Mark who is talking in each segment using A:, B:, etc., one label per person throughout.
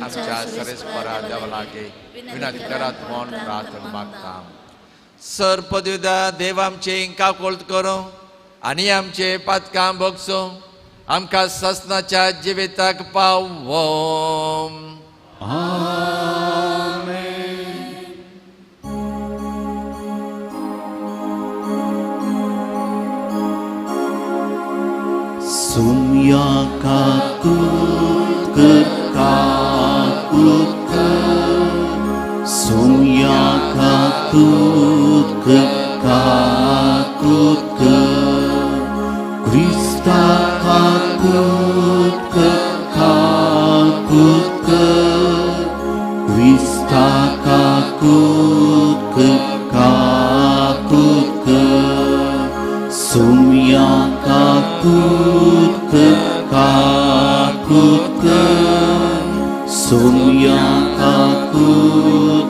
A: आमच्या सरेस्परा देवा लागीं विनंती करात म्हूण प्रार्थना मागता. सर पदवीदा देव आमचे काकोळत करूं आनी आमचे पातकां भोगसूं आमकां ससनाच्या जिविताक पावों.
B: Sumya kakut kakut Sumya kakut kakut Krista kakut kakut Krista kakut kakut Sumya kakut kakut Sumya kakut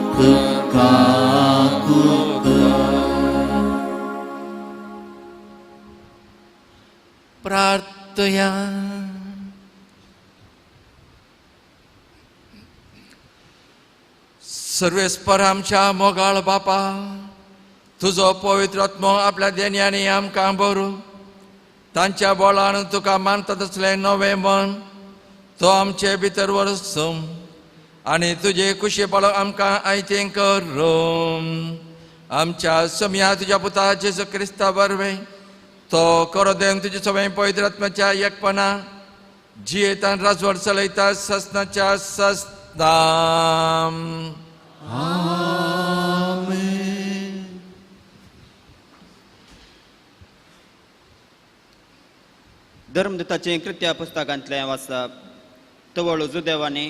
B: kakut.
A: प्रार्थया. सर्वेस्पर आमच्या मोगाळ बापा, तुजो पवित्र आत्मो आपल्या देण्यांनी आमकां बरू तांच्या बोळान तुका मानता तसलें नवें मन तो आमचे भितर वरसूं आनी तुजे कुशी पालो आमकां आयतें करूं. आमच्या सम्या तुज्या पुता जेजू क्रिस्ता वरवीं तो करो देव तुजे सगळें पवित्र आत्म्याच्या एकपणा जियेतान राजवट चलयता ससनाच्या ससनाम.
C: धर्मदूताचें कृत्या पुस्तकांतलें वाचप. तवळ जुदेवांनी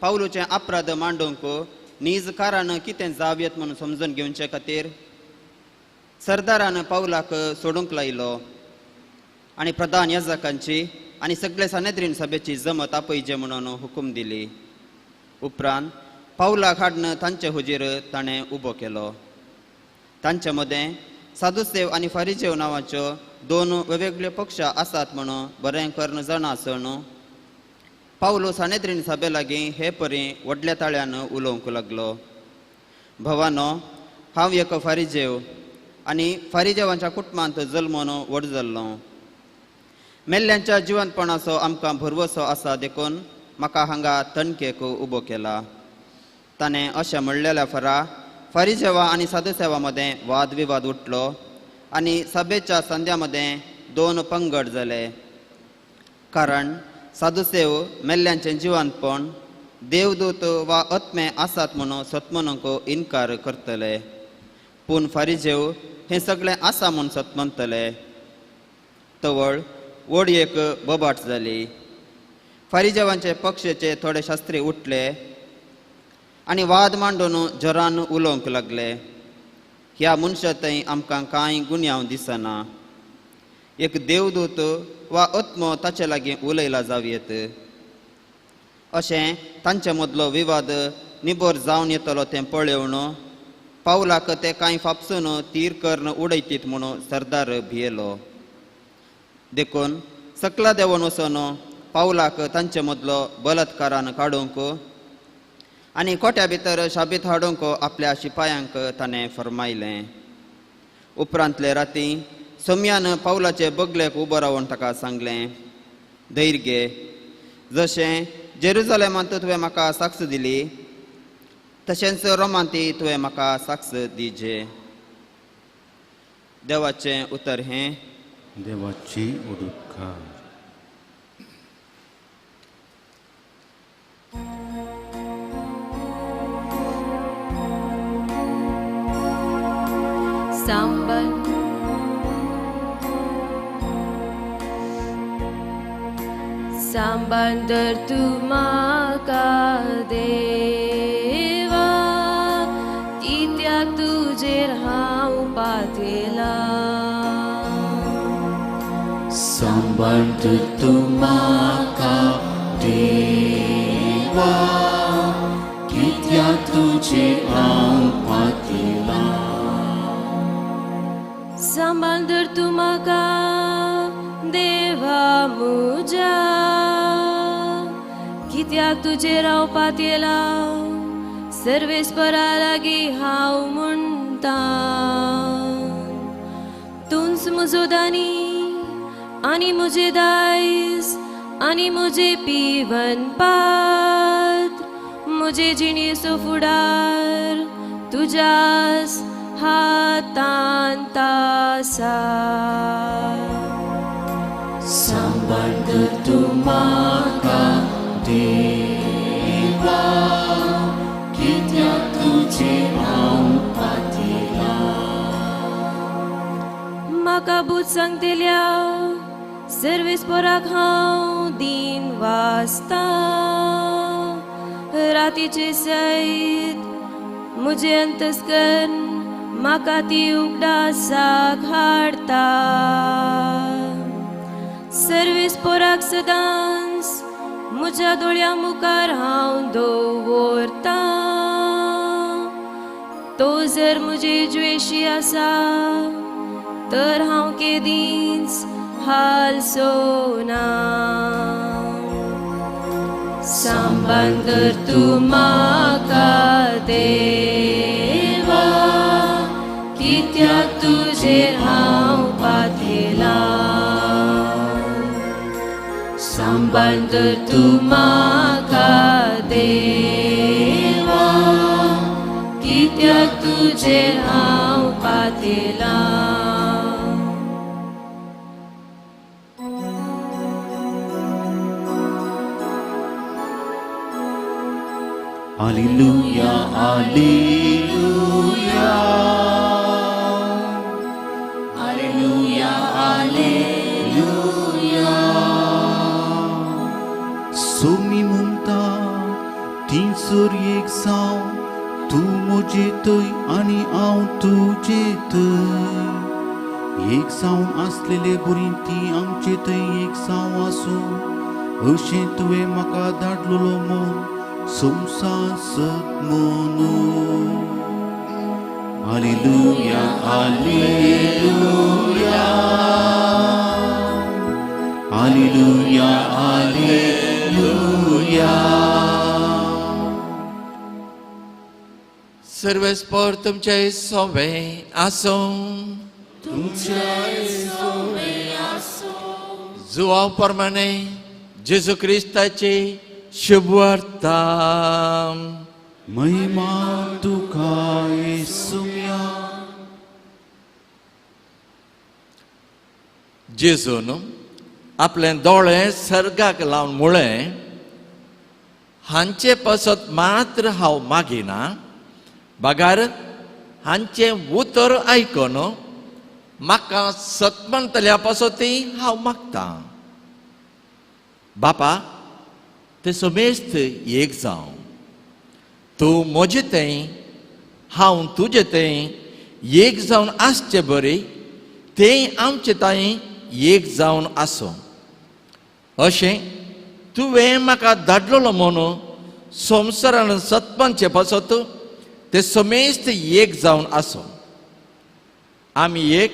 C: पावलूचें अपराध मांडूंक नीज कारण कितें जावयत म्हणून समजून घेवचे खातीर सरदारान पावलाक सोडूंक लायलो आनी प्रधान याजकांची आनी सगळे सानेद्रीन सभेची जमत आपयचे म्हणून हुकूम दिली. उपरांत पावलाक हाडून तांचे हुजीर ताणें उबो केलो. तांचे मदें सादुसेव आनी फारिजेव नांवाच्यो दोन वेगवेगळे पक्ष आसात म्हणून बरें करून जाणा आसून पावलो सानेद्रीन सभे लागीं हे परी व्हडल्या ताळ्यान उलोवंक लागलो. भवानो, हांव एक फारिजेव आनी फारिजेवांच्या कुटुंबांत जल्मून व्हड जाल्लो. मेल्ल्यांच्या जिवंतपणाचो आमकां भरवसो आसा देखून म्हाका हांगा तणकेक उबो केला. ताणें अशें म्हणलेल्या फरा फारिजेवा आनी सादुसेवा मदें वादविवाद उठलो आनी सभेच्या संद्या मदें दोन पंगड जाले. कारण सादुसेव मेल्ल्यांचें जिवंतपण देवदूत वा आत्मे आसात म्हणून सतमनूंक इनकार करतले, पूण फारिजेव हें सगळें आसा म्हूण सतमनतले. तवळ व्हड एक बोबाट जाली. फारिजेवांचे पक्षाचे थोडे शास्त्री उठले आनी वाद मांडून जोरान उलोवंक लागले. ह्या मनशा थंय आमकां कांय गुन्यांव दिसना. एक देवदूत वा आत्मो ताचे लागीं उलयला जावयेत. अशें तांचे मदलो विवाद निबर जावन येतलो तें पळोवन पावलाक ते कांय फापसून तीर करून उडयतीत म्हणून सरदार भियेलो. देखून सकला देंवन वचून पावलाक तांचे मदलो बलात्कारान काडूंक आनी कोट्या भितर शाबीत हाडूंक आपल्या शिपायांक ताणें फर्मायलें. उपरांतले राती सोम्यान पावलाचे बगलेक उबो रावन ताका सांगलें, धैर्य घे, जशें जेरुजलेमांत तुवें म्हाका साक्ष दिली तशेंच रोमांती तुवें म्हाका साक्ष दिजे. देवाचें उतर हें.
B: देवाचें उपकार.
D: सांबल सांबांदर तूं म्हाका देवा, कित्याक तुजेर हांव पातेलां.
B: सांबांदर तूं म्हाका देवा, कित्याक तुजेर हांव पातेलां.
D: सांबांदर तूं म्हाका देवा म्हज्या, कित्याक कित्याक तुजेर हांव पातयेलां सर्वेस्परा लागीं हांव म्हणटा तूंच म्हजो दानी आनी म्हजें दायज आनी म्हजें पिवन पात्र म्हजे जिणेचो फुडार तुज्याच हातांत आसा.
B: सांबाळ धर तूं म्हाका देवा कित्याक तुजेर हांव पातयेलां.
D: म्हाका बूद सांगतल्या सर्वेस्पराक हांव दीन वाचता रातीचे सयत म्हजें अंतस्कर्ण म्हाका ती उगडासाक हाडटा. सर्वेस्पराक सदांच म्हज्या दोळ्यां मुखार हांव दवरता तो जर म्हजे ज्वेशी आसा तर हांव केदींच हालसो ना. सांबाळ धर तूं म्हाका देवा कित्याक तुजेर हांव पातयेलां. सांबाळ धर तूं म्हाका देवा कित्याक तुजेर हांव पातयेलां.
B: Alleluia, Alleluia, Alleluia, Alleluia. Somi म्हणटा तींसर एक जाव तूं म्हजे थंय आनी हांव तुजे थंय. एक जावन आसलेले बरी ती आमचे थंय एक जाव आसूं अशें तुवें म्हाका धाडलेलो म्हूण संवसार सत म्हणून. Alleluia, Alleluia, Alleluia, Alleluia.
A: सर्वेस्पर तुमचे सोवे आसूं. जुवाव प्रमाणे जेजू क्रिस्ताची शुभवार्ता.
B: महिमा तुका येसुया.
A: जेजून आपले दोळे सर्गाक लावन म्हळें हांचे पासत मात्र हांव मागिना बगार हांचें उतर आयकून म्हाका सतमंतल्या पासतय हांव मागतां. बापा ते समेस्त एक जावं तूं म्हजे थंय हांव तुजे थंय एक जावन आसचे बरी तें आमचे थंय एक जावन आसूं अशें तुवें म्हाका धाडलेलो म्हणून संवसारान सतपांचे पासत ते समेस्त एक जावन आसूं. आमी एक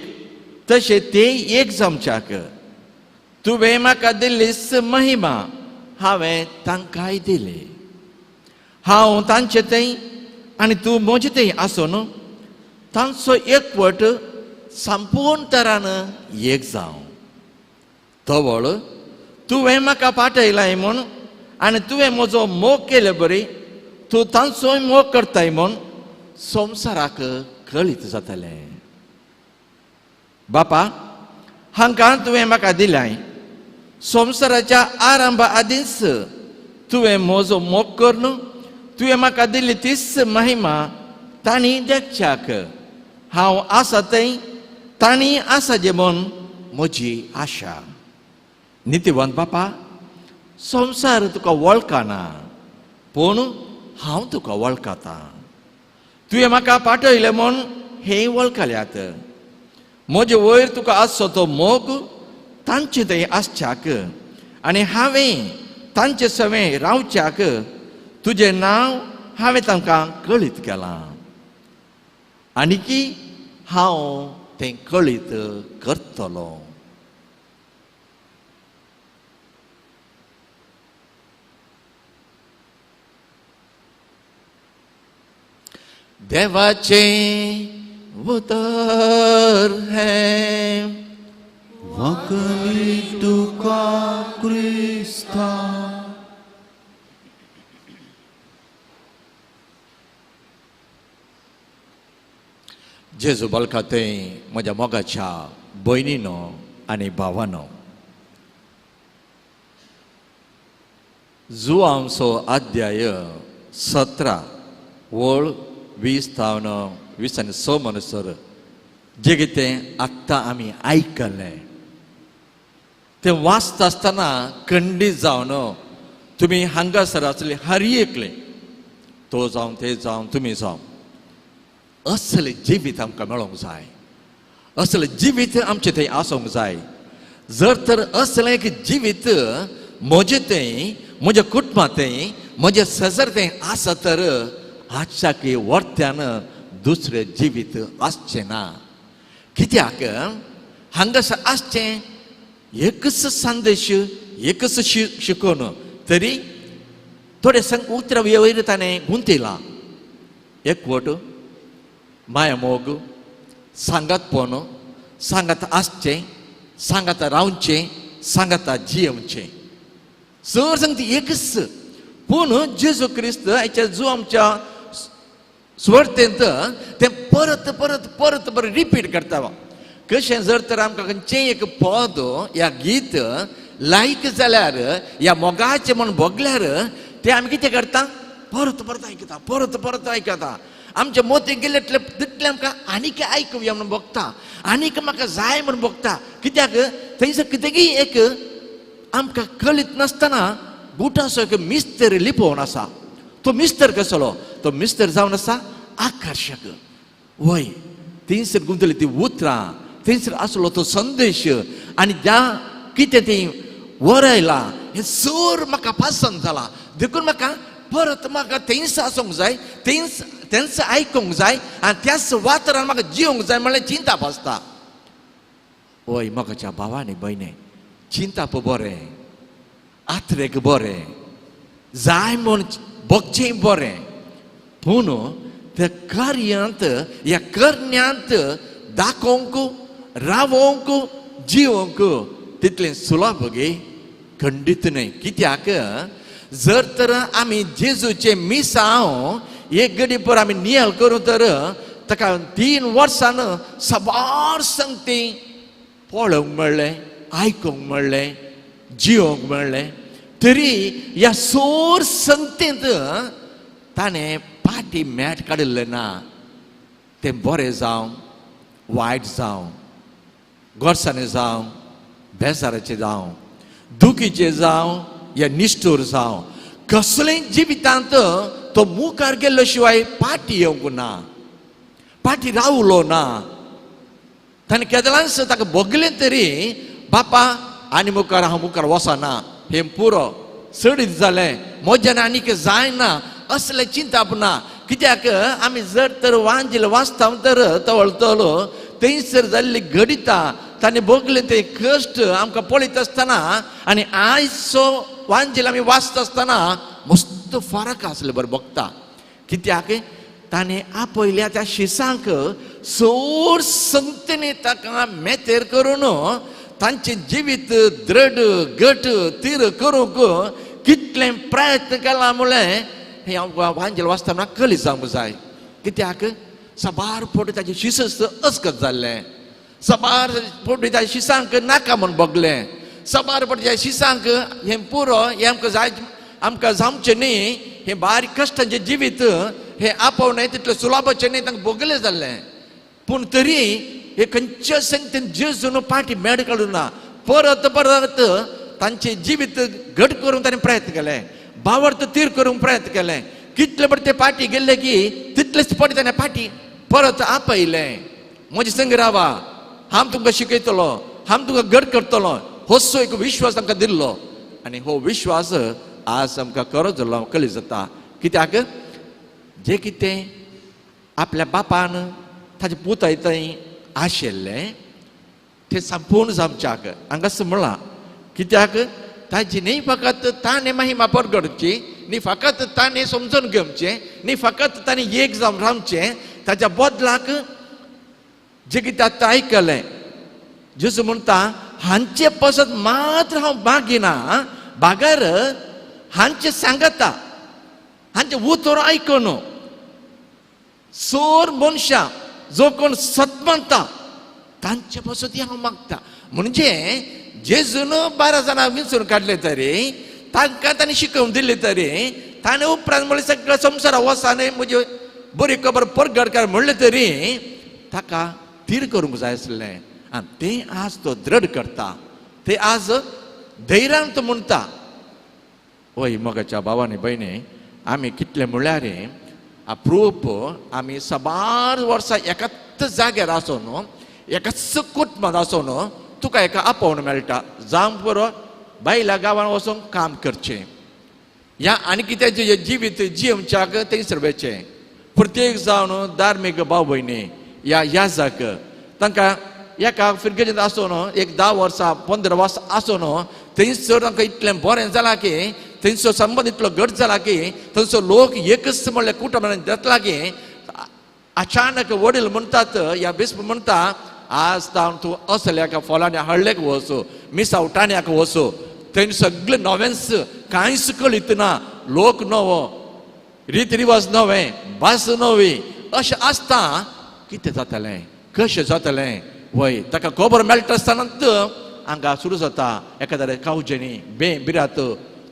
A: तशें ते एक जावच्याक तुवें म्हाका दिल्लीच महिमा हांवें तांकांय दिली. हांव तांचे थंय आनी तूं म्हजे थंय आसून तांचो एकवट संपूर्ण तरान एक जावं. तवळ तुवें म्हाका पाठयलाय म्हूण आनी तुवें म्हजो मोग केले बरी तूं तांचोय मोग करताय म्हूण संवसाराक कळीत जातलें. बापा हांकां तुवें म्हाका दिलाय संवसाराच्या आरंभा आदींच तुवें म्हजो मोग करून तुवें म्हाका दिल्ली तीच महिमा तांणी देखच्याक हांव आसा थंय तांणी आसा जे म्हूण म्हजी आशा. नितीवंत बापा संवसार तुका वळखना पूण हांव तुका वळखता. तुवें म्हाका पाठयलें म्हूण हें वळखल्यात. म्हजे वयर तुका आसचो तो मोग तांचे थंय आसच्याक आनी हांवें तांचे सवें रावच्याक तुजें नांव हांवें तांकां कळीत केलां आनीकी हांव तें कळीत करतलो. देवाचें उतर हें.
B: वाकली तुका क्रिस्ता.
A: जेजू बालकाते म्हज्या मोगाच्या भयणीनो आनी भावानो, जुवांचो अध्याय 17 वळ 20 थावन 20 आनी 6 म्हणसर जें कितें आत्तां आमी आयकलें तें वाचता आसतना खंडीत जावन तुमी हांगासर आसले हर एकले, तो जावं ते जावं तुमी जावं, असलें जिवीत आमकां मेळोंक जाय, असलें जिवीत आमचें थंय आसूंक जाय. जर तर असलें एक जिवीत म्हजें थंय, म्हज्या कुटुंबा थंय, म्हज्या शेजार थंय आसा तर आजच्या की वर्त्यान दुसरें जिवीत आसचें ना. कित्याक हांगासर आसचें एकच संदेश, एकच शिकोवन तरी थोडे संग उतरां वयर ताणें गुंतयलां. एकवट, मायामोग, सांगातपण, सांगात आसचें, सांगात रावचें, सांगात जियेवचें, सर सांगती एकच. पूण जेजू क्रिस्त हाच्या जो आमच्या सुवार्थेंत तें परत परत परत परत रिपीट करता. कशें जर तर आमकां खंयचें एक पद या गीत लायक जाल्यार या मोगाचें म्हूण भोगल्यार तें आमी कितें करता, परत परत आयकता, परत परत आयकता. आमच्या मोती गेले तितलें आमकां आनीक आयकुया म्हूण भोगता, आनीक म्हाका जाय म्हूण भोगता. कित्याक थंयसर कितेंगी एक आमकां कळीत नासतना गुटाचो एक मिस्तर लिपोवन आसा. तो मिस्तर कसलो? तो मिस्तर जावन आसा आकर्शक. वय थंयसर गुंतली ती उतरां, थंयसर आसलो तो संदेश आनी ज्या कितें ती वरयलां हें सर म्हाका पसंत जाला, देखून म्हाका परत म्हाका थंयच आसूंक जाय, थंयच तेंच आयकूंक जाय आनी त्याच वातावरणान म्हाका जिवंक जाय म्हणल्यार चिंताप आसता. वय म्हज्या भावानी भयणे, चिंताप बरें, आत्रेक बरें, जाय म्हूण भोगचें बरें, पूण त्या कार्यांत ह्या करण्यांत दाखोवंक, रावोवंक, जिवोवंक तितलें सुलभ गे खंडीत न्हय. कित्याक जर तर आमी जेजूचें मिसांव एक घडी पर आमी नियाळ करूं तर ताका 3 वर्सान साबार संगती पळोवंक मेळ्ळें, आयकूंक मेळ्ळें, जिवोवंक मेळ्ळें, तरी ह्या सोर संगतींत ताणें पाटी मॅट काडिल्लें ना. तें बरें जावं वायट जावं, गोडसाणें जावं बेजाराचें जावं, दुखीचें जावं या निश्ठूर जावं, कसलें जिवितांत तो मुखार गेल्लो शिवाय पाटी येवंक ना, पाटी रावलो ना. ताणें केदलांच ताका भोगलें तरी बापा आनी मुखार हांव मुखार वचना, हें पुरो चडीत जालें, म्हज्यान आनीक जायना असलें चिंताप ना. कित्याक आमी जर तर वांजिल वाचता तर तवळतलो थंयसर जाल्ली घडितां, ताणें भोगलें ते कश्ट आमकां पळयत आसतना आनी आयचो वांजिल आमी वाचता आसतना मस्त फरक आसले बरें भोगता. कित्याक ताणें आपयल्या त्या शिसांक सोर संगतीने ताका मेतेर करून तांचें जिवीत दृढ गट तीर करूंक कितलें प्रयत्न केला म्हणलें हें वांजेल वाचतना कळीत जावंक जाय. कित्याक साबार फावटी ताचें शिस अस्कत जाल्लें, साबार फावटी ताच्या शिसांक नाका म्हूण भोगलें, साबार फावटी ताच्या शिसांक हें पुरो, हें आमकां जाय, आमकां जावचें न्ही, हें बारीक कश्टांचें जिवीत हें आपोवणें तितलें सुलाभाचें न्ही, तांकां भोगलें जाल्लें. पूण तरी हे खंयच्या संगतीन जेजून पाटी मेड काडूं ना, परत परत तांचें जिवीत घट करूंक ताणें प्रयत्न केले, भावार्थ तीर करूंक प्रयत्न केले. कितले फावटी ते पाटी गेल्ले की तितलेच फावटी ताणें पाटी परत आपयलें, म्हजे संग रावा, हांव तुमकां शिकयतलो, हांव तुमकां घट करतलो, होसो एक विश्वास तांकां दिल्लो. आनी हो विश्वास आज आमकां खरो जाल्लो कळीत जाता. कित्याक जें कितें आपल्या बापान ताचे पुताय थंय आशिल्लें तें संपूर्ण जावच्याक हांगासर म्हळां. कित्याक ताजी न्हय फकत ताणें महिमा परगटची, न्ही फकत ताणें समजून घेवचें, न्ही फकत ताणें एक जावन रावचें, ताच्या बदलाक जे कितें आतां आयकलें जेजू म्हणटा हांचे पसत मात्र हांव मागिना, बागर हांचे सांगता, हांचे उतर आयकून सोर मनशां जो कोण सत मानता तांचे पसत हांव मागता. म्हणजे जेजून 12 जाणां विंचून काडले तरी, तांकां ताणें शिकोवन दिले तरी, ताणें उपरांत म्हणलें सगळ्या संवसारा वचा न्ही म्हजी बरी खबर परगट कर म्हणलें तरी ताका थीर करूंक जाय आसलें. आनी तें आज तो दृढ करता, ते आज धैर्यान तो म्हणटा. वय मोगाच्या भावानी भयणी, आमी कितले म्हणल्यार अप्रूप आमी साबार वर्सां एकाच जाग्यार आसून एकाच कुटुंबांत आसून तुका एका आपोवण मेळटा, जावं पुरो बायल्या गांवान वचून काम करचें या आनी कितें जिवीत जिवच्याक थंयसर वचचें. प्रत्येक जावन धार्मीक भाव भयणी या याजक तांकां एका फिरगेजींत आसून एक 10 वर्सां 15 वर्सां आसून थंयसर तांकां इतलें बरें जालां की थंयसर संबंद इतलो घट जाला की थंयसर लोक एकच म्हणल्यार कुटुंबान जातला की अचानक वडील म्हणटात या बिस्प म्हणटा आज तावन तूं असल्या एका फोलांनी हळ्ळेक वचो, मिसावटाण्याक वचो, थंय सगळें नवेंच कांयच कळीत ना, लोक नवो, रिती रिवाज नवे, भास नवी, अशें आसता कितें जातलें, कशें जातलें. वय ताका खबर मेळटा आसतना हांगा सुरू जाता एखाद्या कावजेनी बे बिरात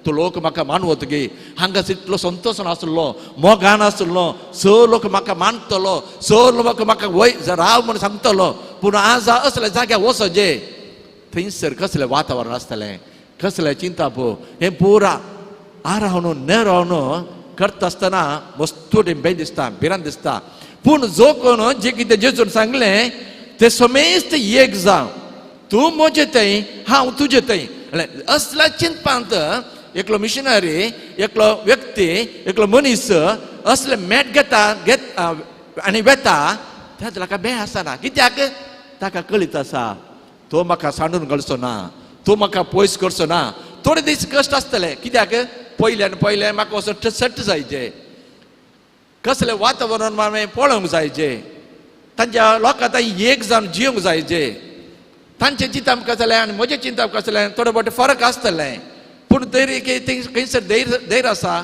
A: तो लोक म्हाका मानवत गे, हांगा इतलो संतोश नासलो, मोगान आसलो, स लोक म्हाका मानतलो, स लोक म्हाका वय राव म्हूण सांगतलो, पूण आज असल्या जाग्यार वचो जे थंयसर कसलें वातावरण आसतलें, कसलें चिंताप, हें पुरा आरावन नेरावन करता आसतना मस्तुटी बें दिसता, भिरांत दिसता. पूण जो कोण जे कितें जेजून सांगलें तें समेस्त एक जावं, तूं म्हजे थंय हांव तुजे थंय. असल्या चिंतपांत एकलो मिशनरी, एकलो व्यक्ती, एकलो मनीस असले मेट घेता घेत आनी वेता त्या ताका बें आसना. कित्याक ताका कळीत आसा तो म्हाका सांडून घालचो ना, तो म्हाका पयस करचो ना. थोडे दीस कश्ट आसतले, कित्याक पयल्यान पयलें म्हाका वचून सेट जायचे, कसलें वातावरण हांवें पळोवंक जायचे, तांच्या लोकां एक जावन जिवंक जायचे, तांचें चिंतप कसलें आनी म्हजें चिंतप कसलें थोडे मोटे फरक आसतलें, पूण तरी खंयसर धैर्य आसा,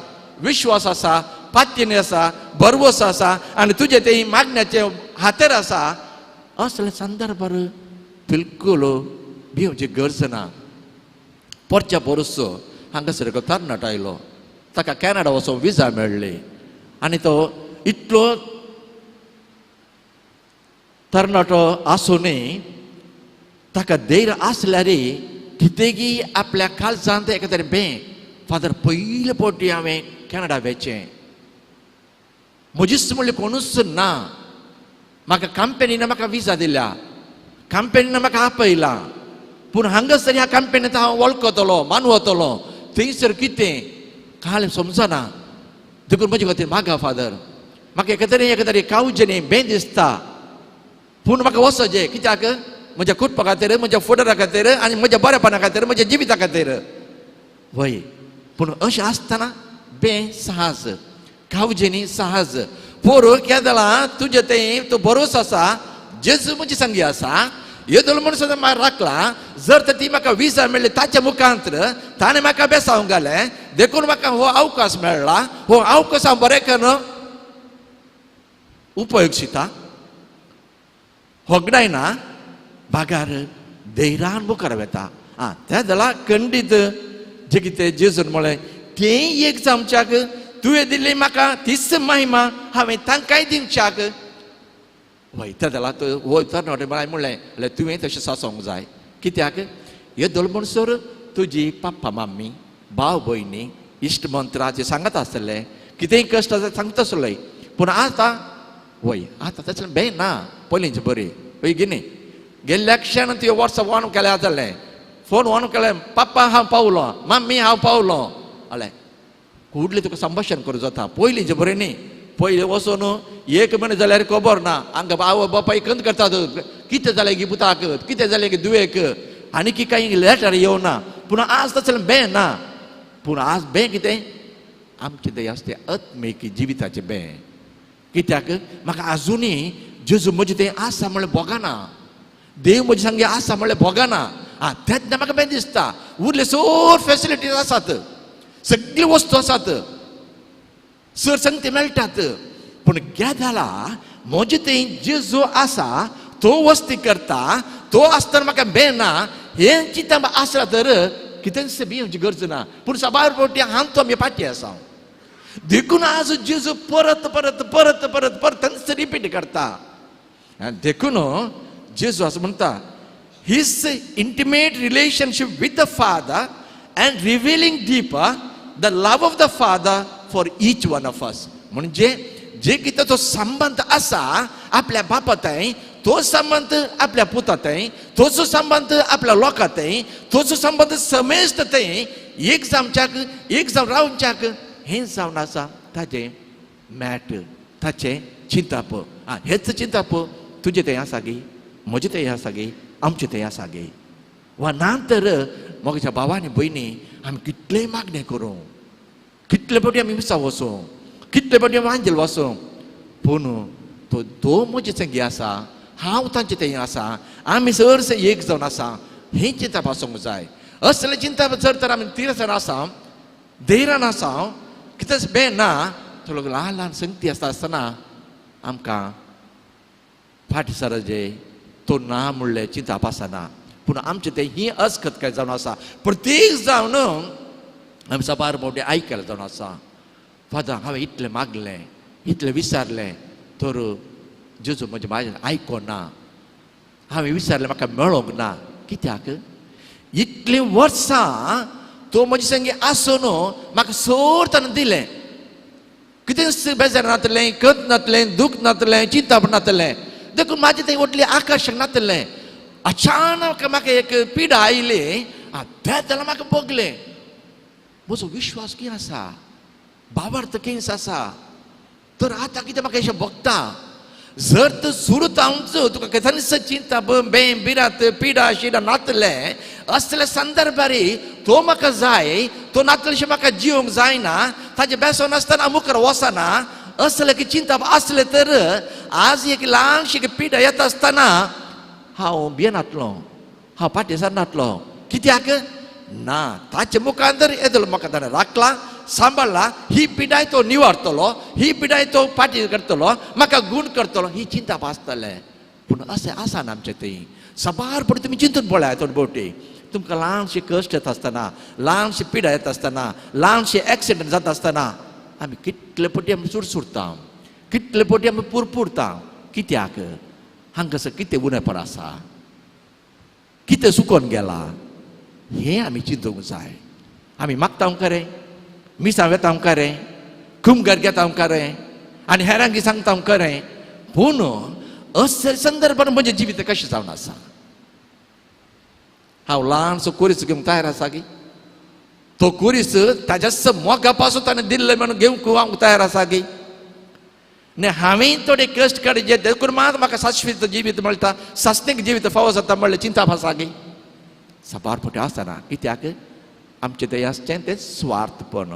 A: विश्वास आसा, पात्यनी आसा, भरवस आसा आनी तुजें तें मागण्याचें हातेर आसा. असले संदर्भार बिलकूल भिवची गरज ना. परच्या परस हांगासर एक तरणाटो आयलो, ताका कॅनडा वचून विजा मेळ्ळी आनी तो इतलो तरणाटो आसूनय ताका धैर्य आसल्यार कितेंगी आपल्या काळजांत एका तरी बें फादर पयले फावटी हांवें कॅनडा वेचें, म्हजीच म्हणलें कोणूच ना, म्हाका कंपनीन म्हाका विजा दिल्या, कंपनीन म्हाका आपयला, पूण हांगासर ह्या कंपनींत हांव वळखतलो मानवतलो, थंयसर कितें कांय समजना, देखून म्हजे खातीर मागा फादर, म्हाका एका तरी एका तरी कावजेनी बें दिसता, पूण म्हाका वचचें कित्याक म्हज्या कुटुंबा खातीर, म्हज्या फुडारा खातीर आनी म्हज्या बरेपणा खातीर, म्हज्या जिविता खातीर. वय पूण अशें आसतना बें सहज कावजेनी सहज पोर केदला तुजें तें तूं बरोच आसा, जेजू म्हजी संगी आसा, येदोळ म्हणून सुद्दां म्हाका राखला, जर तर ती म्हाका विजा मेळ्ळी ताच्या मुखांत ताणें म्हाका बेसावंक घालें, देखून म्हाका हो अवकाश मेळ्ळा, हो अवकाश हांव बरें करून उपयोग शिता, होगडायना, बागार धैर्यान मुखार वेता. आं त्या जाल्यार खंडीत जे कितें जेजून म्हळें तें एक आमच्याक तुवें दिल्ली म्हाका तीच महिमा हांवें तांकांय दिवच्याक. वय त्या जाल्यार तो वय तरणाटे हांवें म्हणलें जाल्यार तुवें तशें सासोंक जाय, कित्याक येदोळ म्हणसर तुजी पप्पा मम्मी भाव भयणी इश्ट मंत्राचे सांगत आसतले, कितेंय कश्ट आसा सांगता आसले, पूण आतां वय आतां तशें बें ना पयलींचे बरी वय गिनी गेल्ल्या क्षण तुवें वर्सां ऑन केल्या जालें, फोन ऑन केलें, पप्पा हांव पावलो, मम्मी हांव पावलो, जालें कुडलें तुका संभाशण करूं जाता. पयलींचें बरें न्ही, पयलीं वचून एक म्हयनो जाल्यार खबर ना, हांगा आवय बापाय खंत करतात, कितें जालें गी पुताक, कितें जालें गी दुवेक, आनी की कांय लेटर येवना. पूण आज तसलें बें ना, पूण आज बें कितें आमचें तें आसता तें आत्मीक जिविताचें बें. कित्याक म्हाका आजुनूय जेजू म्हजें तें आसा म्हणल्यार भोगना, देव म्हजे सांगे आसा म्हणल्यार भोगना. आं, तेन्ना म्हाका बें दिसता. उरले सर फेसिलिटीज आसात, सगळ्यो वस्तू आसात, सर संगती मेळटात, पूण गेदाला म्हजें थंय जेजू आसा, तो वस्ती करता, तो आसतना म्हाका बें ना, हें चिंतप आसला तर कितेंच भिवची गरज ना. पूण साबार फावटी हांव आमी फाटी आसा. देखून आज जेजू परत परत परत परत परत तांच रिपीट करता. आनी देखून जेजू असो म्हणटा, his intimate relationship with the Father and revealing deeper the love of the Father for each one of us. म्हणजे जे कितें तो संबंद आसा आपल्या बापा थंय, तो संबंद आपल्या पुता थंय, तोच संबंद आपल्या लोकां थंय, तोच संबंद समेस्त थंय, एक जावच्याक, एक जावन रावच्याक, हें जावन आसा ताजें मॅट, ताचें चिंताप. आं, हेच चिंताप तुजें थंय आसा गे, म्हजें थंय आसा गे, आमचें थंय आसा गे. वा ना तर म्हज्या भावा आनी भयणी, आमी कितलें मागणें करूं, कितले फावटी आमी मिसा वचूं, कितले फावटी आमी आंजेल वचूं, पूण तो तो म्हजे संगी आसा, हांव तांचे थंय आसा, आमी चडशे एक जावन आसा, हें चिंतप आसूंक जाय. असलें चिंतप जर तर आमी तिरसान आसा, धैर्यान आसा, कितेंच बें ना, थोडो ल्हान ल्हान संगती आसता आसतना आमकां फाटीं सरजे तो ना म्हणलें चिंतप आसना. पूण आमचें तें ही अस्कत काय जावन आसा. प्रत्येक जावन आमी साबार फावटी आयकलें जावन आसा, फादर हांवें इतलें मागलें, इतलें विचारलें, तर जेजू म्हजें म्हाजें आयको ना, हांवें विचारलें म्हाका मेळोंक ना. कित्याक इतलीं वर्सां तो म्हजे संगी आसून म्हाका सोर ताणें दिलें, कितेंच बेजार नातलें, कत नातलें, दूख नातलें, चिंतप नातलें, देखून म्हाजें तें व्हडलें आकर्शण नातलें. अचानक म्हाका एक पिडा आयली, तें जाल्यार म्हाका भोगलें. म्हजो विश्वास कितें आसा, भावार्थ कितें आसा, तर आतां कितें म्हाका अशें भोगता. जर तर सुरू जावंच तुका केन्नाच चिंता बें बिरात पिडा शिडा नातलें, असल्या संदर्भार तो म्हाका जाय, तो नातलें म्हाका जिवंक जायना, ताजें बेसो नासतना मुखार वचना, असलें की चिंता आसलें तर आज एक ल्हानशी पिडा येता आसतना हांव भियेनातलो, हांव फाटीं सरनातलो. कित्याक ना ताचे मुखार येदलो म्हाका ताणें राखला, सांबाळ्ळा, ही पिडाय तो निवारतलो, ही पिडाय तो फाटी करतलो, म्हाका गूण करतलो, ही चिंता आसतलें. पूण अशें आसा ना आमचें थंय. साबार पडटी तुमी चिंतून पळयात, थोडे भोवटी तुमकां ल्हानशी कश्ट येता आसतना, ल्हानशी पिडा येता आसतना, ल्हानशी एक्सिडंट जाता आसतना आमी कितले पटी आमी सुरसुरता, कितले पटी आमी पुरपुरता. कित्याक हांगासर कितें उणेपण आसा, कितें सुकोन गेला, हें आमी चिंतूंक जाय. आमी मागता खरें, मिसां वेता खरें, कुमगार घेता खरें, आनी हेरांक सांगता खरें, पूण असल्या संदर्भान म्हजें जिवीत कशें जावन आसा. हांव ल्हानसो कुरीस घेवंक तयार आसा की तो कुरीस ताज्याच मोगा पासून ताणें दिल्लें म्हणून घेवंक हांव तयार आसा की न्ही. हांवें थोडे कश्ट काडचे देखून मात म्हाका शाश्वत जिवीत मेळटा, सासणीक जिवीत फावो जाता म्हणलें चिंता आसा की साबार फावटी आसना. कित्याक आमचें तें आसचें तें स्वार्थपण,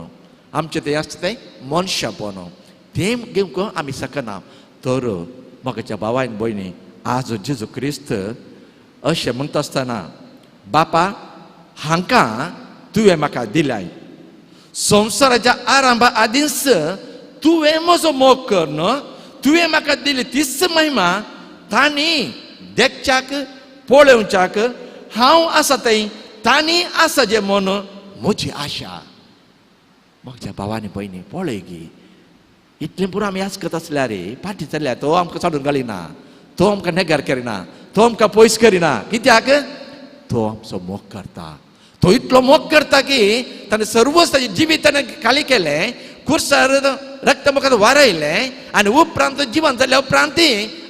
A: आमचें तें आसचें तें मनशापण, तें घेवंक आमी शकना. तर म्हज्या भावान भयणी, आज जेजू क्रिस्त अशें म्हणटा आसतना, बापा हांकां तुवें म्हाका दिल्याय, संवसाराच्या आरंभा आदींच तुवें म्हजो मोग करून तुवें म्हाका दिली तीच महिमा तांणी देखच्याक पळोवच्याक हांव आसा थंय तांणी आसा जे म्हूण म्हजी आशा. म्हज्या भावानी भयणी पळय गी, इतलें पुरो आमी आसकत आसल्यार रे फाटीं चल्ल्या, तो आमकां साडून घालिना, तो आमकां नेगार करिना, तो आमकां पयस करिना. कित्याक तो आमचो मोग करता, तो इतलो मोग करता की ताणें सर्वच ताजें जिवीत ताणें खाली केलें, कुर्सार रक्त मुखार वारयलें आनी उपरांत जिवन जाल्या उपरांत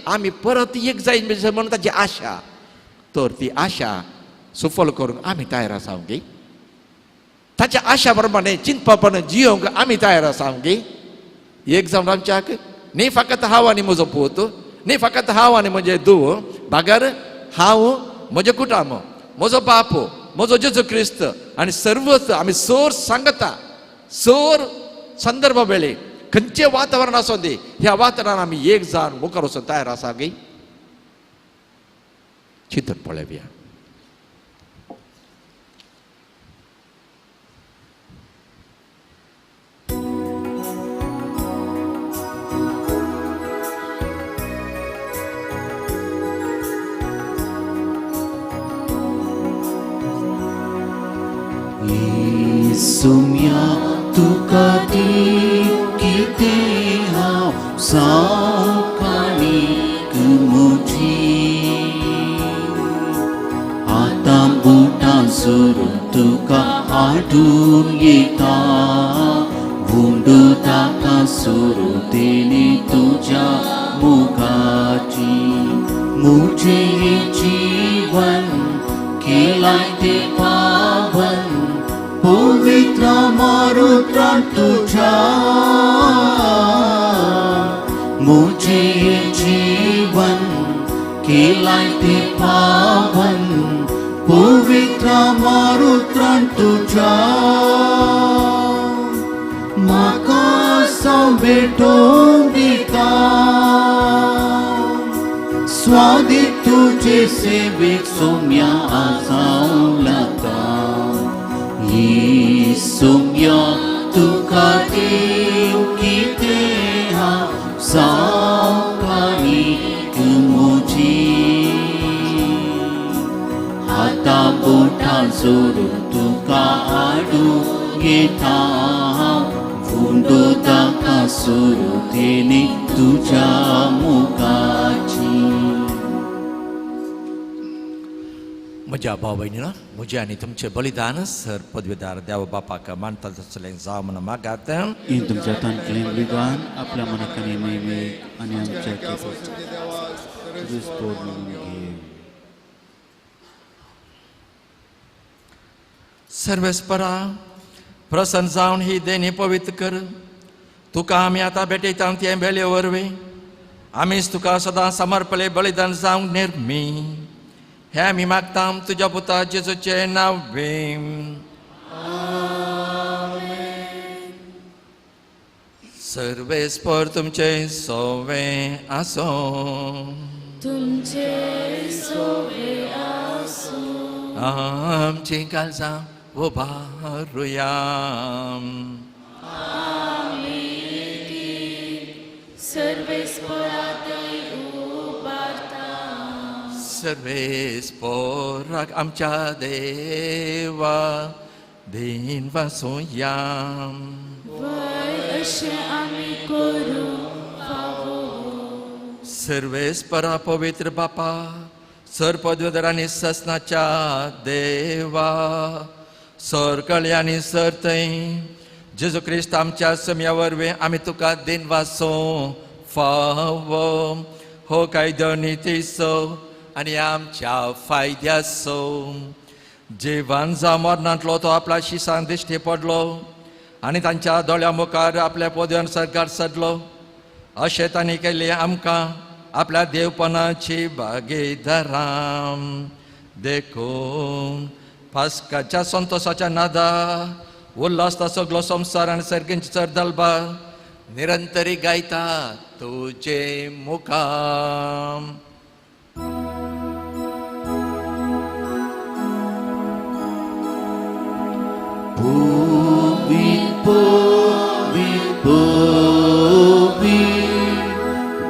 A: आमी परत एक जाय म्हणून ताची आशा. तर ती आशा सुफल करूंक आमी तयार आसा गे, ताच्या आशा प्रमाणे चिंतपा प्रमाणे जियोंक आमी तयार आसा गे. एक जावन आमच्याक न्ही फकत हांव आनी म्हजो पूत, न्ही फकत हांव आनी म्हजें धूव, बागर हांव म्हजें कुटुंब, म्हजो बाप, म्हजो जेजू क्रिस्त आनी सर्वच आमी सोर सांगता, सोर संदर्भ वेळे खंयचें वातावरण आसूं दी, ह्या वातावरणान आमी एक जावन मुखार वचून तयार आसा गी? चिंतून पळोवया.
B: सोम्या तुका दीव कितें हांव सावकाणीक म्हजी आतां बोटां सोरून तुका हाडून येता हुंडो ताका सोरू तेणे तुज्या मुखाची म्हजें जीवन केलाय तें पावन पवित्र मारुत्रान तुझ्या मुझे जीवन केलाय ते पावन पवित्र मारुत्रान तुझ्या म्हाका भेटोवन दिता स्वादीक तुजे सेवेक सोम्या आसावं लागता. सोम्या तुका दीव कितें हांव सावकाणीक म्हजी हाता बोटां जोडून तुका हाडून येता हांव फुंडो ताका सोरू तेणे तुज्या मुखाची.
A: म्हज्या भाव भयणीनो, म्हजें आनी तुमचें बलिदान सर पदवीदार देव बापाक मानता तसलें जावं म्हूण मागात.
B: हें तुमच्या हातांतलें बलिदान आपल्या मनाक आनी महिमेक आनी आमच्या घे.
A: सर्वेस्परा प्रसन्न जावन ही देणी पवित्र कर. तुका आमी आतां भेटयता तें भेले वरवीं आमीच तुका सदां समर्पले बलिदान जावंक निर्मी. हें आमी मागता तुज्या पुता जेजूचें नांव. सर्वेस्पर तुमचें सोवें आसूं.
D: तुमचें सोवें आसूं.
A: आमचीं काळजां उबारुया.
D: आमी तीं सर्वेस्परा थंय उबारता.
A: सर्वेस्पराक आमच्या देवा दीन वासुया.
D: वय अशें आमी करूं फावो.
A: सर्वेस्परा पवित्र बापा सर पदवीधर आनी ससनाच्या देवा सरकळी आनी सर थंय जेजू क्रिस्त आमच्या सम्या वरवीं आमी तुका दीन वासूं फावो. हो कायदो नितीचो आनी आमच्या फायद्याचो. जिवान जावं मरणांतलो तो आपल्या शिसान दिश्टी पडलो आनी तांच्या दोळ्या मुखार आपल्या पदव्यान सरकार सडलो. अशें तांणी केलें आमकां आपल्या देवपणाची भागीदारां. देखून पास्काच्या संतोसाच्या नादा उल्हासता सगलो संवसार आनी सर्गींची चड दलबा निरंतरी गायता तुजे मुखार.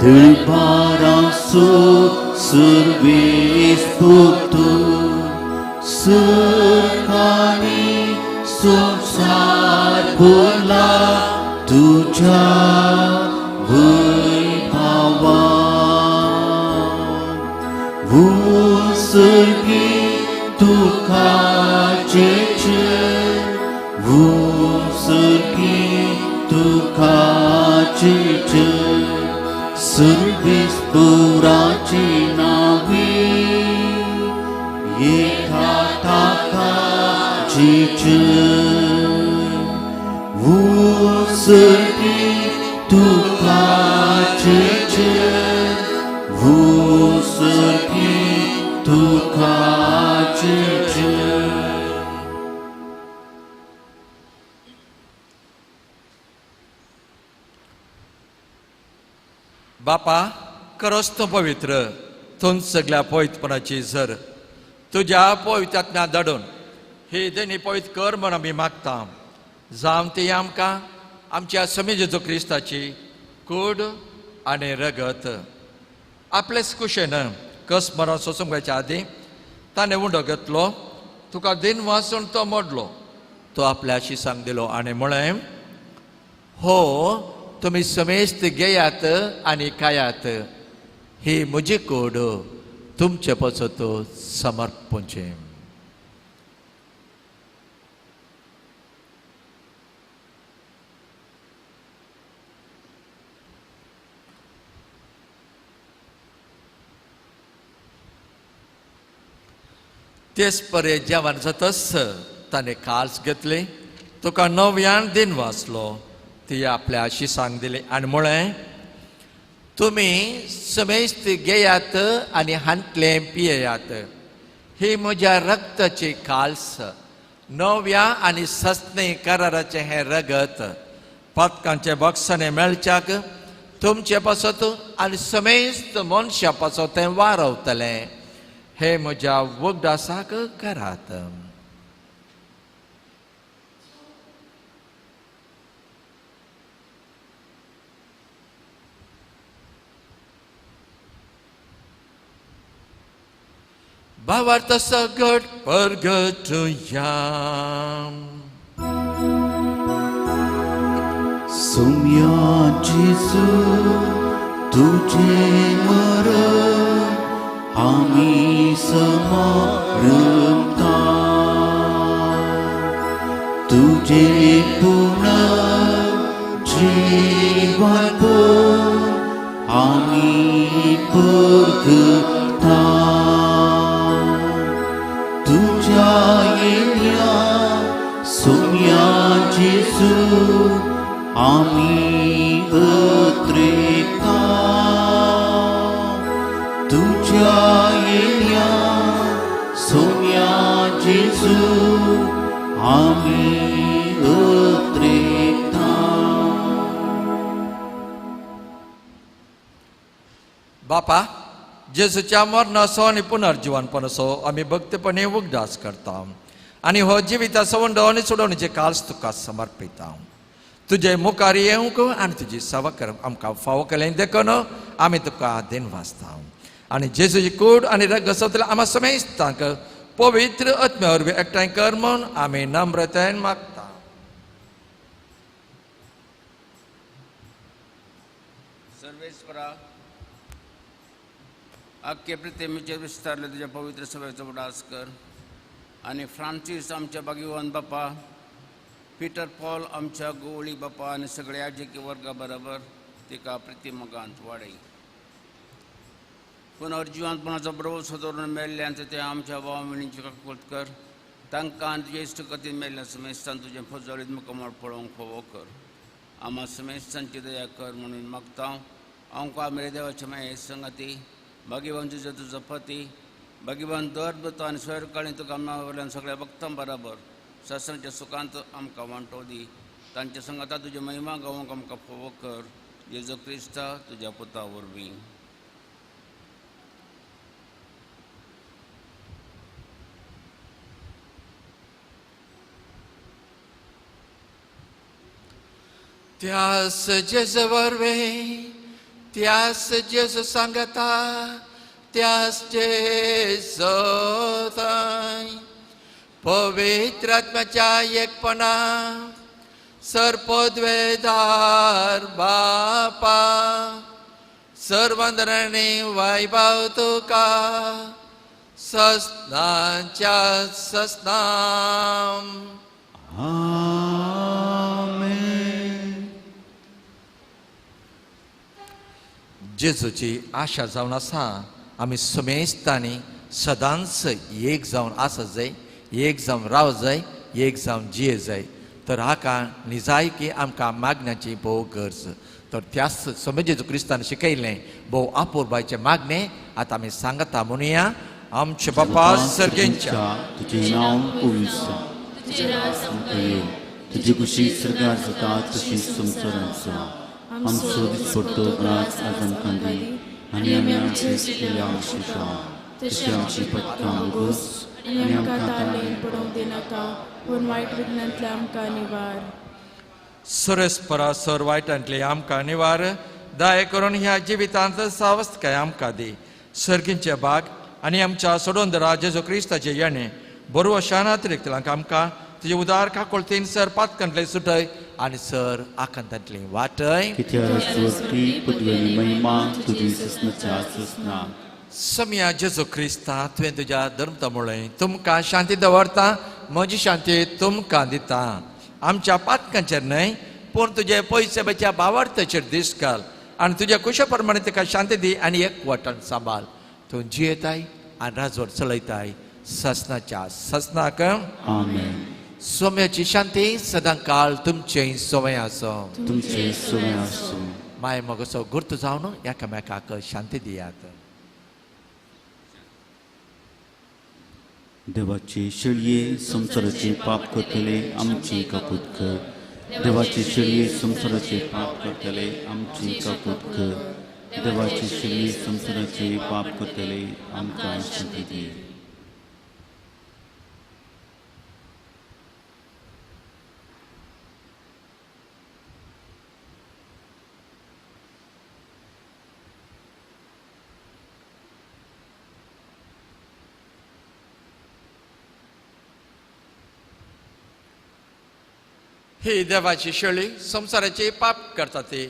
B: दळबारासो सर्वेस पुतू सरकानी संवसार भरला तुज्या वैभवान. सर्गी तुका जेचे सर्गी तुका जेचे सर्वेस्पराची नावी येता ताका जेचे सर्गी तुका जेचे सर्गी तुका जेचे.
A: बापा खरोच तूं पवित्र, तूं सगल्या पवित्रपणाची झर. तुज्या पवित्रात्म्या धाडून ही देणी पवित्र कर म्हण आमी मागता, जावं ती आमकां आमच्या समी जेजू क्रिस्ताची कूड आनी रगत. आपलेच कुशेन कस मरण सोसूंक वयच्या आदीं ताणें उंडो घेतलो, तुका दिन वाचून तो मोडलो, तो आपल्या शिसांक दिलो आनी म्हळें, हो तुमी समेस्त घेयात आनी खायात, ही म्हजी कूड तुमचे पासत समर्पणचें. तेच परे जेवण जातच ताणें काल्स घेतली, तुका नव्यान दिन वाचलो, ती आपल्या शिसांक दिली आनी म्हळें, तुमी समेस्त घेयात आनी हांतलें पियेयात, ही म्हज्या रक्ताची काल्स, नव्या आनी सस्ने कराराचें हें रगत पातकांचे बक्षाने मेळच्याक तुमचे पासत आनी समेस्त मनशा पासत तें वारवतलें, हे म्हज्या वखदासाक करात. भावार्थ सगट परगटुया.
B: सोम्या जेजू तुझे मरण आमी समारंभता, तुझे पुनर्जीवन आमी परगटा, तुझ्या येण्या सोम्या जेजू आमी अत्रेता, तुझ्या येण्या सोम्या जेजू आमी अत्रेता.
A: बापा, जेजूच्या मरणाचो आनी पुनर्जिवनपणाचो आमी भक्तपणे उगडास करता आनी हो जिविताचो उंडो आनी सोडोवणेचे काल्स तुका समर्पिता. तुजे मुखार येवंक आनी तुजी सेवा करप आमकां फावो केलें देखून आमी तुका दिन वाचता आनी जेजूची कूड आनी रगत सोदतल्या आमा समेस्तांक पवित्र आत्म्या वरवीं एकठांय कर म्हूण आमी नम्रतायेन मागता.
E: सर्वेस्परा, आख्खे पृथ्वीचेर विस्तारले तुज्या पवित्र सभेचो उडास कर आनी फ्रांसीस आमच्या बागीवान बापा, पिटर पॉल आमच्या गोवळी बापा आनी सगळ्या जेकी वर्गा बरोबर तिका प्रतिमगांत वाडय. पुनर्जिवनपणाचो भरवसो दवरून मेल्ल्यान ते आमच्या भाव भयणींची काकुळट कर, तांकां आनी तुज्या इश्ट कथेन मेल्ल्या समेस्तान तुजें फजळीत मुखामळ पळोवंक फावो कर. आमा समेस्तांची दया कर म्हणून मागता. आमकां मेरे देवाचे माये संगाती भाग्यवान तुजो तुजो पती भाग्यवान दर बतो आनी स्वैरकाळी तुका वयल्यान सगळ्या भक्तां बराबर शास्त्रांच्या सुखांत आमकां वांटो दी. तांच्या संगाता तुजी महिमा गावंक आमकां फावो कर, जेजू क्रिस्ता तुज्या पुता वरवीं.
A: त्यास जेजू वरवीं, त्यास जेजू सांगता, त्यास जेजू थंय पवित्र आत्म्याच्या एकपणा सर्पद्वेदार बापा सर्वंद्रणी वैभव तुका सस्नाच्या सस्नाम.
B: आमेन.
A: जेजूची आशा जावन आसा आमी समेस्तांनी सदांच एक जावन आसा जाय, एक जावन राव जाय, एक जावन जिये जाय. तर हाका निजाय की आमकां मागण्याची भोव गरज. तर त्याच समे जेजू क्रिस्तान शिकयलें भोव आपुरबायचें मागणें आतां आमी सांगता म्हणुया. आमचे बापा सर्गेंच्या,
B: तुजें नांव पवित्र जावं,
D: तुजें राज आमकां येवं,
B: तुजी खुशी सर्गार जाता तशी संवसारांत जावं. आमचो दिसपट्टो ग्रास आज आमकां दी आनी आमी आमचे चुकिल्ल्या शिशा तशी आमची पथकां उगोस
D: आनी आमकां तालेन पडोवंक दिनाका, पूण वायट विघ्नांतले आमकां निवार.
A: सुरेस्परा सर वायटांतले आमकां निवार. दया करून ह्या जिवितांत सावस्तकाय आमकां दी. सर्गींचे भाग आनी आमच्या सोडून दरा जेजू क्रिस्ताचे येणे बरो शानातिरिक्तलांक आमकां तुजे उदार काकोळतीन सर पातकांतले सुटय आनी सर आकांतांतली वाटय.
B: महिमा तुजी ससनाच्या ससना.
A: सम्या जेजू क्रिस्ता तुवें तुज्या धर्मता म्हळें तुमकां शांती दवरता, म्हजी शांती तुमकां दिता. आमच्या पातकांचेर न्हय पूण तुजे पयशे बेच्या भावार्थाचेर दीस घाल आनी तुज्या कुशा प्रमाणे तुका शांती दी आनी एक वाटण सांबाळ. तूं जियेताय आनी राजवट चलयताय ससनाच्या ससनाक.
B: आमेन.
A: सोम्याची शांती सदां काळ तुमचें सोमें आसूं.
B: तुमचें सोमें आसूं.
A: माय मगसो गुर्त जावन एकामेकाक शांती दियात.
B: देवाचे शेळये संवसाराचे पाप करतले आमची काकूत कर. देवाचे शेळये संवसाराचे पाप करतले आमची काकूत कर. देवाचे शेळये संवसाराचे पाप करतले आमकां शांती दी.
A: ही देवाची शेळी संवसाराचे पाप करता ते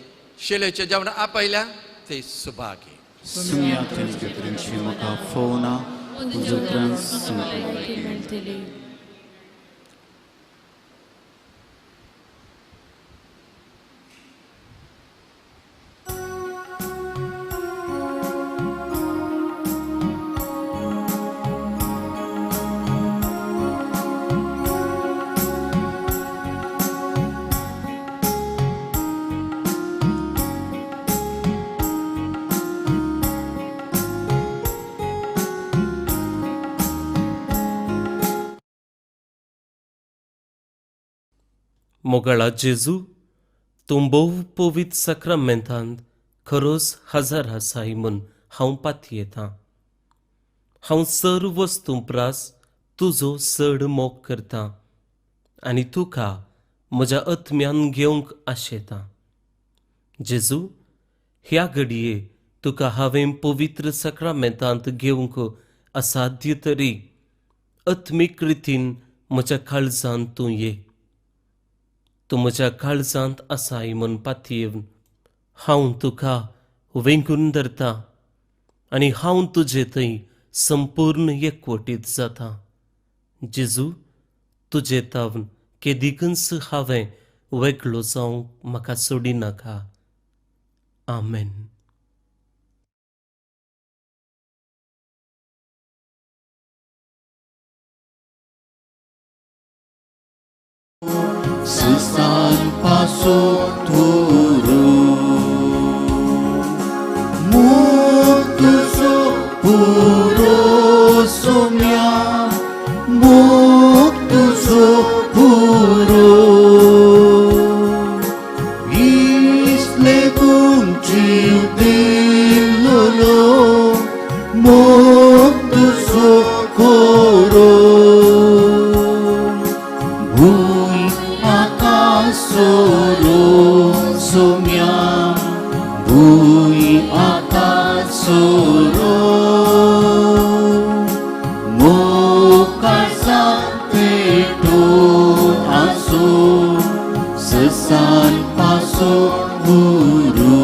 A: शेळेचे जेवण आपयल्या ते सुभागी.
B: म्हाका फोना
D: मेळटली.
F: मोगाळा जेजू, तूं भोव पवित्र साक्रामेंतांत खरोच हजार आसाय म्हूण हांव पातयेतां. हांव सर वस्तूं प्रास तुजो चड मोग करतां आनी तुका म्हज्या आत्म्यान घेवंक आशेतां. जेजू, ह्या घडये तुका हांवें पवित्र साक्रामेंतांत घेवंक असाध्य तरी आत्मीक रितीन म्हज्या काळजांत तूं ये. तूं म्हज्या काळजांत आसाय म्हूण पातयेवन हांव तुका वेंगून धरता आनी हांव तुजे थंय संपूर्ण एकवटीत जाता. जेजू, तुजे तावन केदिकूच हांवें वेगळो जावंक म्हाका सोडिनाका. आमेन.
B: Susan paso turu Muktuso puro sumya Muktuso puro Isle kunchiu dilolo Muktuso koro Soro sumya bui akasoro mukasa peto aso sesan paso guru.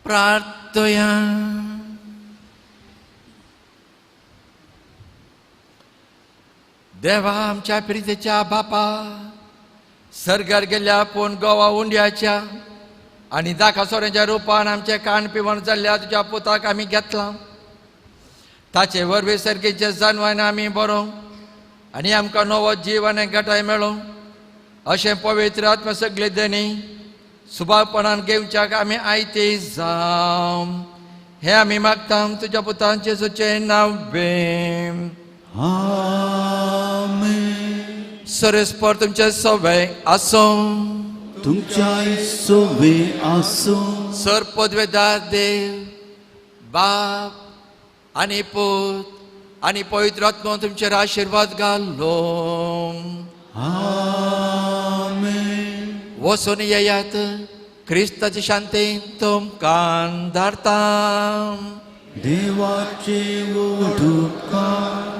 A: प्रार्थया. देवा आमच्या प्रितीच्या बापा, सर्गार गेल्या पूण गोवा उंड्याच्या आनी दाकासोऱ्यांच्या रुपान आमचे कान पिवन जाल्ल्या तुज्या पुताक आमी घेतला. ताचे वरवीं सर्गीचे जानवान आमी बरो आनी आमकां नवो जीव आनी घटाय मेळो अशें पवित्र आत्मा सगळे देणी सुबापणान घेवच्याक आमी आयते जावं हें आमी मागता तुज्या पुतान जेजूचें नांव बेम.
B: आमेन.
A: सरेस्पर तुमचे सवे आसूं.
B: तुमच्याय सोवे आसूं.
A: सर पदवेदार देव बाप आनी पूत आनी पवित्र आत्मो तुमचेर आशिर्वाद घालो.
B: आमेन.
A: वचून येयात, क्रिस्ताची शांती तुमकां धाडता.
B: देवाचे उदकार.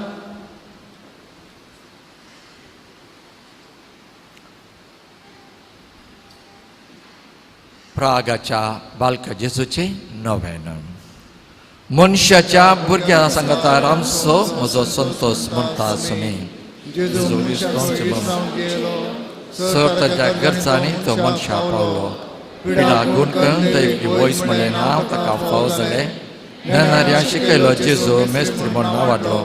A: प्रागाच्या बालका जेजूचे नवेन. मनशाच्या भुरग्यां सांगता आमचो म्हजो संतोष म्हणटा आसुनी. जेजू सर ताच्या गरजांनी तो मनशा पावलो. पिडा गुण करून दैवी वयस म्हणलें नांव ताका फाव जालें. नेणाऱ्या शिकयलो जेजू मेस्त्री म्हण नांवाडलो.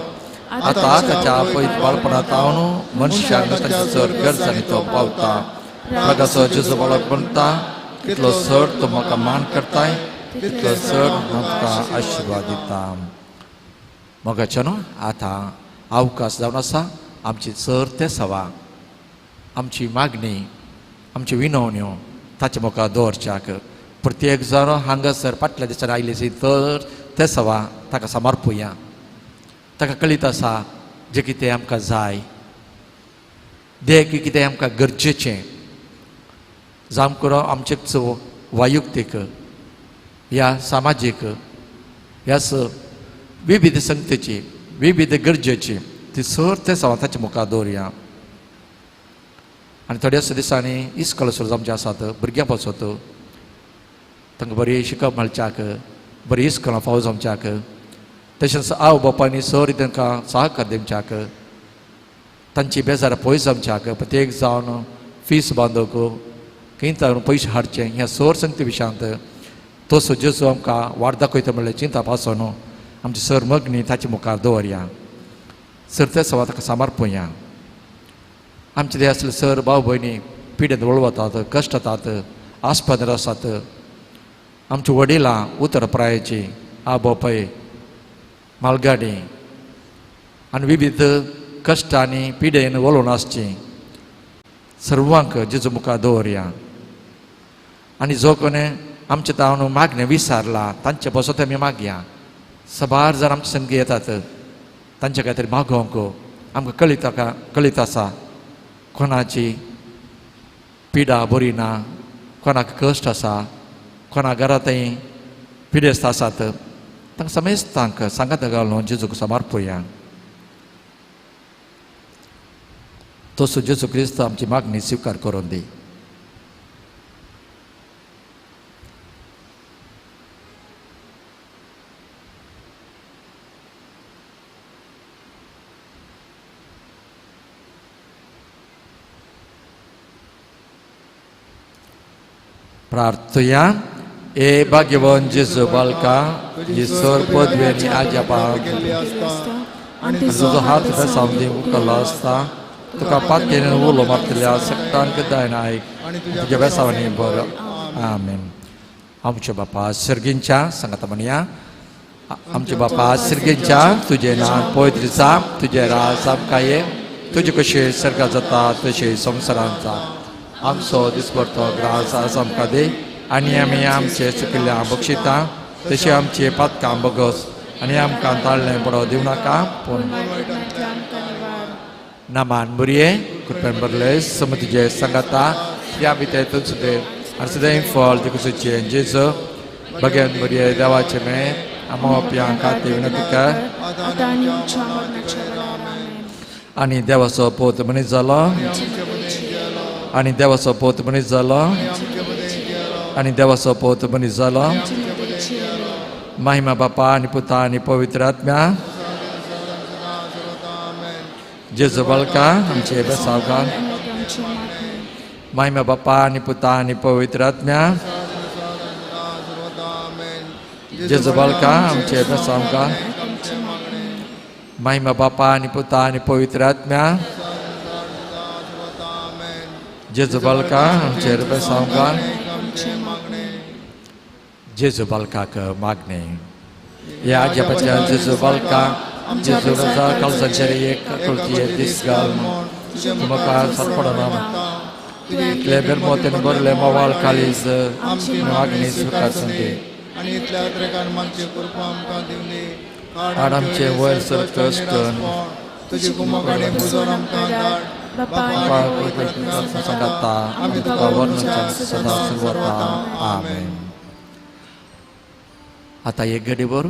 A: आतां ताच्या आपयत बाळपणांत हांव मनशांक ताच्या चड गरजांनी तो पावता. प्रागाचो जेजू बाळक म्हणटा कितलो चड तो म्हाका मान करताय तितलो चड हांव तुका आशिर्वाद दिता. मोगाच्या न्हू आतां अवकाश जावन आसा आमची चड ते सवा आमची मागणी आमची विनवण्यो ताचे मुखार दवरच्याक प्रत्येक जाण हांगासर फाटल्या दिसांनी आयली तर ते सवा ताका समर्पुया. ताका कळीत आसा जें कितें आमकां जाय, देख कितें आमकां गरजेचें जावं करून आमचे वैयक्तीक ह्या सामाजीक ह्या विविध संगतेची विविध गरजेची ती सर ते सवा ताच्या मुखार दवरुया. आनी थोड्याच दिसांनी इस्कोल सुरू आमचे आसात भुरग्यां पासत तांकां बरी शिकप मेळच्याक बरी इस्कोलां फावो जावच्याक तशेंच आवय बापायनी सर तांकां सहकार दिवच्याक तांची बेजार पयस जावच्याक प्रत्येक जावन फीस बांदूंक खंय पयशे हाडचे ह्या सर संगती विशयांत तसो जेजू आमकां वाट दाखयता म्हणल्यार चिंता पासो न्हू आमची सर मगणी ताचे मुखार दवरया. सर ते सवा ताका समर्पुया. आमचे ते आसले सर भाव भयणी पिडेंत वळवतात कश्ट जातात आस्पत्र आसात. आमची वडिलां उतर प्रायेची आबोपय मालगाडी आनी विविध कश्टांनी पिडेन वळून आसची सर्वांक जेजू मुखार दवरया. आनी जो कोणें आमचे तावन मागणें विसारला तांचे पासत आमी मागया. सबार जाण आमचे संगी येतात तांचे खातीर मागोवंक आमकां कळीत कळीत आसा कोणाची पिडा बरी ना, कोणाक कश्ट आसा, कोणा घरांतय पिडेस्त आसात तांकां समेस्तांक सांगात घालून जेजूक समर्पुया. तसो जेजू क्रिस्त आमची मागणी स्विकार करून दी. प्रार्थया. ए भाग्यवन जेजू बालका तुजी सर पदवी आनी आज्या तुजो हात बेसांव उखल्लो आसता तुका पातयेन उलो मारतल्या सक्तांक दायन आयक तुज्या बेसांवांनी बरो. आमेन. आमच्या बापा सर्गींच्या सांगाता म्हणया. आमच्या बापा सर्गींच्या तुजें नांव पवित्र जावं, तुजें राज आमकां ये, तुजें कशें सर्गांत जाता तशें संवसारांत जावं. आमचो दिसपडतो ग्रास आज आमकां दी आनी आमी आमचे चुकिल्ल्या बक्षिता तशें आमचे पातकां बगस आनी आमकां ताळ्ळें पडो दिवं नाका पूण नामान बुरये कृपेन भरले समतीचे सांगाता ह्या भितर तूं सुदेव आनी सदैव फळ तुका जेजू बगेन बुरये देवाचें में आमोप्यां खातीर विनंती कर. आनी देवाचो पोत मनीस जालो आनी देवाचो पोत मनीस जालो आनी देवाचो पोत मनीस जालो. महिमा बापा आनी पुता आनी पवित्र आत्म्या. जेजू बालका आमचे बेसावगान. महिमा बापा आनी पुता आनी पवित्र आत्म्या. जेजू बालका आमचे बेसावगान. महिमा बापा आनी पुता आनी पवित्र आत्म्या. जेजू बालका आमचे बेसावगान. जेजू बालकाक मागणे. ह्या आज्यापाच्या जेजू बालका जेजू रजा काळजाचेर एक आकृती दीस घाल तुमकां सारपडना इतले बेरमोतेन भरले मोवाळ काळीज मागणी स्विकार संदी. हाड आमचे वयर सर कश्ट सांगता आमी तुका वर्णन सदां सुरवता. आमेन. आतां एक घडीभर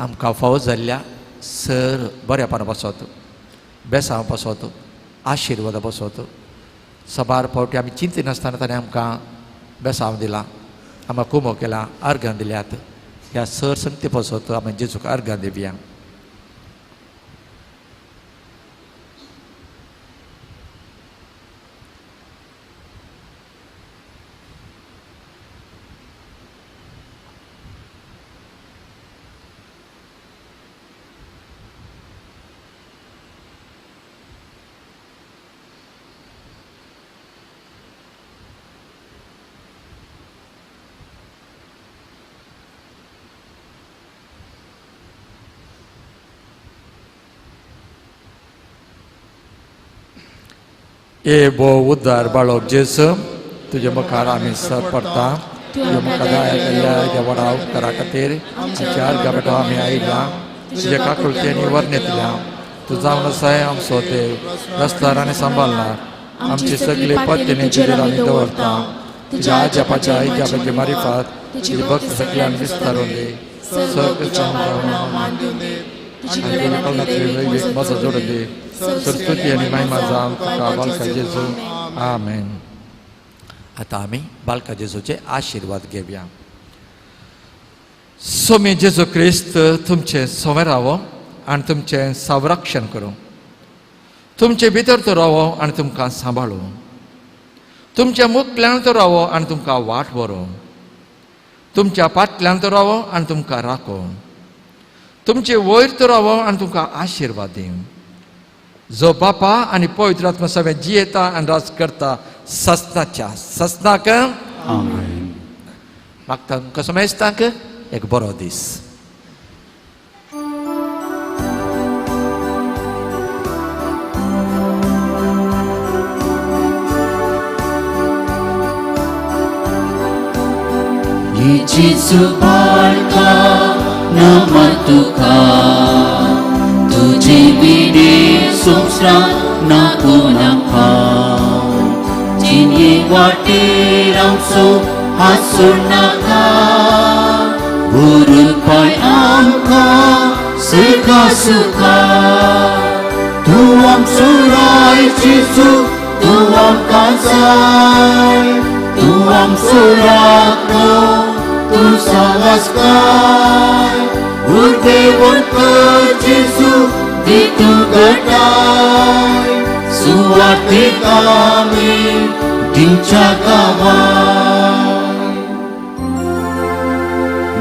A: आमकां फावो जाल्ल्या सर बऱ्यापणा पासत, बेसांव पासत, आशिर्वादा पासत सबार फावटी आमी चिंतिनासतना ताणें आमकां बेसांव दिलां, आमकां कुमो केला, अर्गां दिल्यात. ह्या सर संगती पासत आमी जेजूक अर्गां दिवया. ए बो उद्धार बाळोक जेजू तुजे मुखार आमी सर पडटा. तुज्या मुखार दया केल्ल्या त्या व्हडा उपकारा खातीर आमच्या अर्घा बेटो आमी आयला. तुज्या काकुळतेनी वर्णेतल्या तूं जावन आसाय आमचो देव, रस्तार आनी सांबाळणार. आमची सगळी पत्नी तुजेर आमी दवरता. तुज्या आज्यापाच्या आयज्यापाची मारिफात तुजी भक्त सगळ्यांक विस्तारून दी. सगळें मजा जोडून दी. सरस्वती आनी महिमा जावं तुका बालका जेजू. आमेन. आतां आमी बालका जेजूचे आशिर्वाद घेवया. स्वामी जेजू क्रिस्त तुमचें सवें रावो आनी तुमचें संरक्षण करूं. तुमचे भितर तो रावो आनी तुमकां सांबाळूं. तुमच्या मुखल्यान तो रावो आनी तुमकां वाट व्हरूं. तुमच्या फाटल्यान तो रावो आनी तुमकां राखो. तुमचे वयर तो रावो आनी तुमकां आशिर्वाद दिवं. जो बापा आनी पवित्र आत्मा सगळें जियेता आनी राज करता ससनाच्या ससनाक.
B: आमेन.
A: मागता तुमकां समेस्तांक एक बरो दीस.
B: जेजू बालका नमन तुका, तुझे विणे संवसार नाको नाका. जिणे वाटेर आमचो हात सोडनाका, व्हरून पांय आमकां सुखा सुखा. तूं आमचो राय जेजू, तूं आमकां जाय, तूं आमचो राखो, तूं सावसकाय. उर्बेवंत जेजू दी तूं घटाय, सुवार्थीक आमी दिवच्या गांवाय.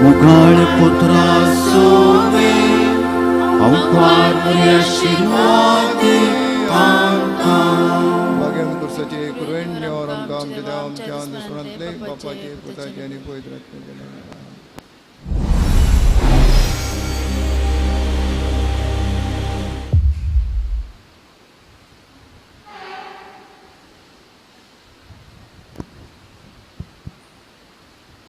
B: मुगाळ पुत्रा सोवे अवकार आशिर्वाद आमकां.
G: भाग्यान कुर्साचे कुरवेण्य आमकां आमच्या देव आमच्या दुसऱ्यांतले बापाचे पुताचे आनी पवित्र आत्म्याचे.